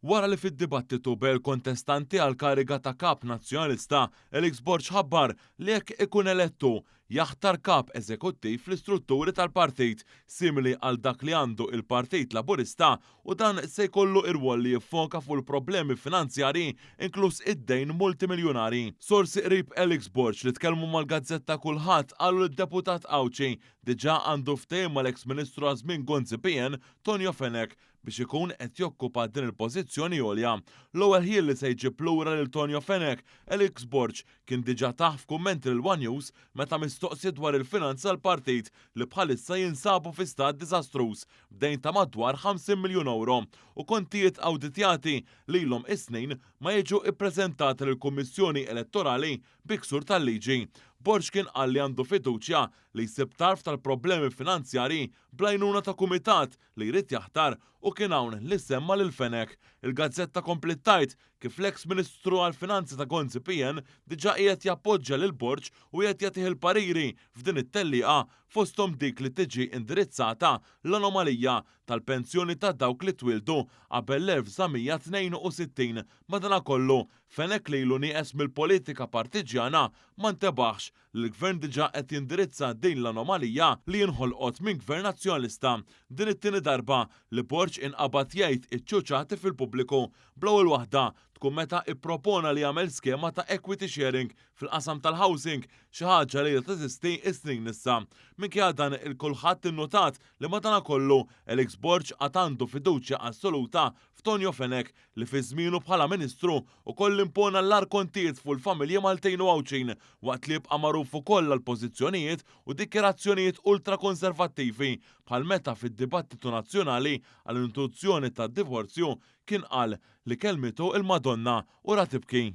Wara li fid-dibattitu bejn il-kontestanti għall-kariga ta' Kap Nazzjonalista, Alex Borg ħabbar li jekk ikun elett hu, jaħtar Kap Eżekuttiv fl-istrutturi tal-partit, simili għal dak li għandu il-Partit Laburista u dan se jkollu ir-rwol li jiffoka fuq il-problemi finanzjarji inkluż id-dejn multimiljunari. Sorsi qrib Alex Borg li tkellmu mal-gazzetta Kullħadd qalu li d-deputat Għawdxi diġà għandu ftehim mal-eks Ministru għaż-żmien Gonzi PN Tonio Fenech biex ikun qed jokkupa din il-pożizzjoni għolja. L-ewwel ħjiel li se jġib lura lil Tonio Fenech, Alex Borg kien diġà tah f'kummenti lil one News meta mistoqsi dwar il-finanzi tal-partit li bħalissa jinsabu fi stat diżastruż b'dejn ta' madwar 50 miljun ewro u kontijiet awditjati li ilhom is-snin ma jiġu ippreżentati lill-Kummissjoni Elettorali bi ksur tal-liġi. Borg kien qal li għandu fiduċja li jsib tarf tal-problemi finanzjarji bl-għajnuna ta' kumitat li jrid jaħtar u kien hawn li semma lil Fenech. Il-gazzetta kompliet tgħid kif l-eks Ministru għall-Finanzi ta' Gonzi PN diġà qiegħed jappoġġja lil Borg u qiegħed jagħtih il-pariri f'din it-tellieqa fosthom dik li tiġi indirizzata l-anomalija tal-pensjoni ta' dawk li twieldu qabel l-1962. Madanakollu, Fenech li ilu nieqes mill-politika partiġġjana ma ntebaħx li l-Gvern diġà qed jindirizza din l-anomalija li inħolqot minn Gvern Nazzjonalista. Din it-tieni darba li Borg inqabad jgħid iċ-ċuċati fil-pubbliku, bl-ewwel waħda tkun meta ippropona li jagħmel skema ta' equity sharing fil-qasam tal-housing, xi ħaġa li ilha teżisti s-snin issa. Minkejja dan il-kulħadd innutat li madanakollu Alex Borg għad għandu fiduċja assoluta f'Tonio Fenech li fi żmienu bħala Ministru ukoll impona l-agħar kontijiet fuq il-familji Maltin u Għawdxin waqt li jibqa' magħruf ukoll għal pożizzjonijiet u dikjarazzjonijiet ultrakonservattivi bħal meta fid-dibattitu nazzjonali għall-introduzzjoni tad-divorzju kien qal li kellmitu l-Madonna u ra tibki.